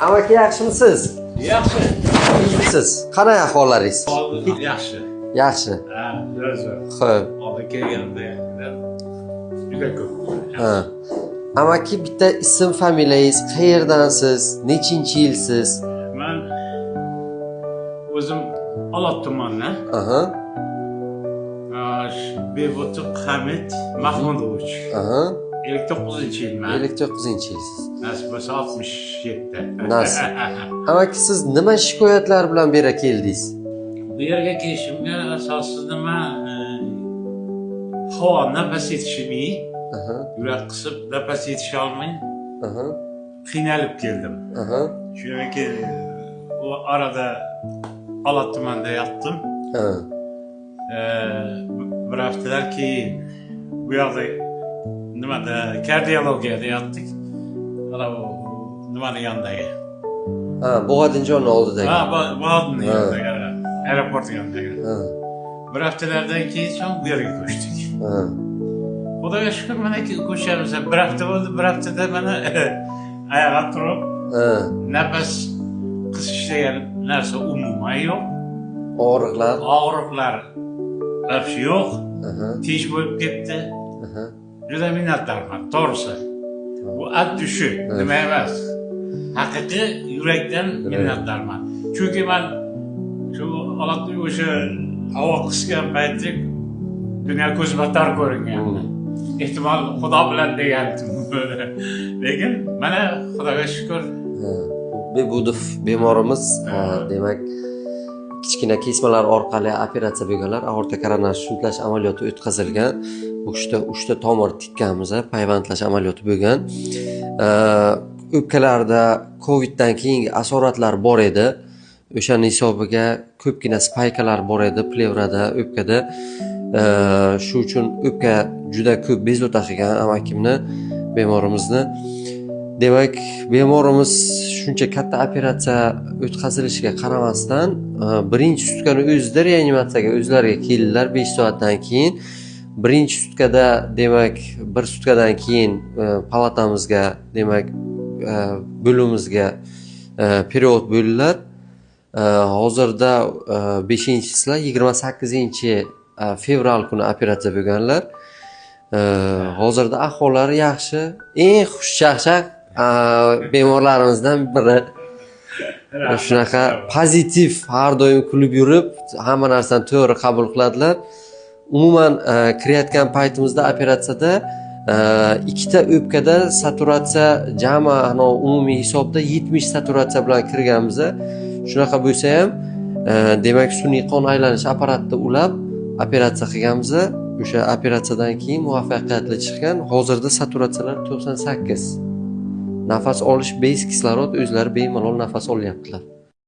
Amaki, yaxshimisiz? Yaxshi. Siz qanday ahvollaringiz? Yaxshi. Yaxshi. Ha, zo'r. Xo'p. Oldin kelganimda juda ko'p. Ha. Amaki, bitta ism, familiyangiz, qayerdansiz, nechinchi yilsiz? Man o'zim Olot tumanidan. Aha. Bebotov Hamid Mahmudovich. Aha. 59-yilman. 59-yilsiz. Nasib bo'lsa 67. Nasib. Amaki, siz nima shikoyatlar bilan bu yerga keldingiz? Bu yerga kelishimga asosi nima? Havo, nafas yetishmay, yurak qisib nafas yetisha olmay qiynalib keldim. Shu yerga u arada Olot tumanida yotdim. Bir haftalar keyin bu yoqda nimada, kardiologiyada yotdik. Ana u nimani yonidagi. Ha, Bo'g'adinjonni oldidagi. Ha, Bo'g'adinni yonidagi, aeroport yonidagi. Bir haftalardan keyin so'ng bu yerga ko'chdik. Xudoga shukur, mana ko'chamiz. Bir hafta bo'ldi, bir haftada mana oyoqqa turib, nafas qisish degan narsa umuman yo'q. Og'riqlar. Og'riqlar вообще yo'q. Tinch bo'lib ketdi. Juda minnatdorman, to'g'risi. Bu от души, nima emas. Haqiqiy yurakdan minnatdorman. Chunki man shu holatni, o'sha havo qisgan payti dunyo ko'zimga tor ko'ringan. Ehtimol, Xudo bilan degandim. Lekin mana, Xudoga shukur. Bebudov bemorimiz, demak, kichkina kesmalar orqali operatsiya bo'lganlar, aorta koronar shuntlash amaliyoti o'tkazilgan. Bu kishida uchta tomir tikkanmiz, payvandlash amaliyoti bo'lgan. O'pkalarda Coviddan keyingi asoratlar bor edi. O'shani hisobiga ko'pgina спайка lar bor edi plevrada, o'pkada. Shu uchun o'pka juda ko'p bezovta qilgan amakimni, bemorimizni. Demak, bemorimiz shuncha katta operatsiya o'tkazilishiga qaramasdan, birinchi sutkani o'zida reanimatsiyaga o'zlariga keldilar 5 soatdan keyin. Birinchi sutkada, demak, bir sutkadan keyin palatamizga, demak, bo'limimizga перевод bo'ldilar. Hozirda 5-chisla, 28 fevral kuni operatsiya bo'lganlar. Hozirda ahvollari yaxshi. Eng xushchaqchaq bemorlarimizdan biri. Shunaqa pozitiv, har doim kulib yurib, hamma narsani to'g'ri qabul qiladilar. Umuman, kirayotgan paytimizda operatsiyada ikkita o'pkada saturatsiya jami anavi umumiy hisobda 70 saturatsiya bilan kirganmiz. Shunaqa bo'lsa ham, demak, sun'iy qon aylanish apparatni ulab operatsiya qilganmiz. O'sha operatsiyadan keyin muvaffaqiyatli chiqqan. Hozirda saturatsiyalar 98. Nafas olish без kislorod, o'zlari bemalol nafas olyaptilar.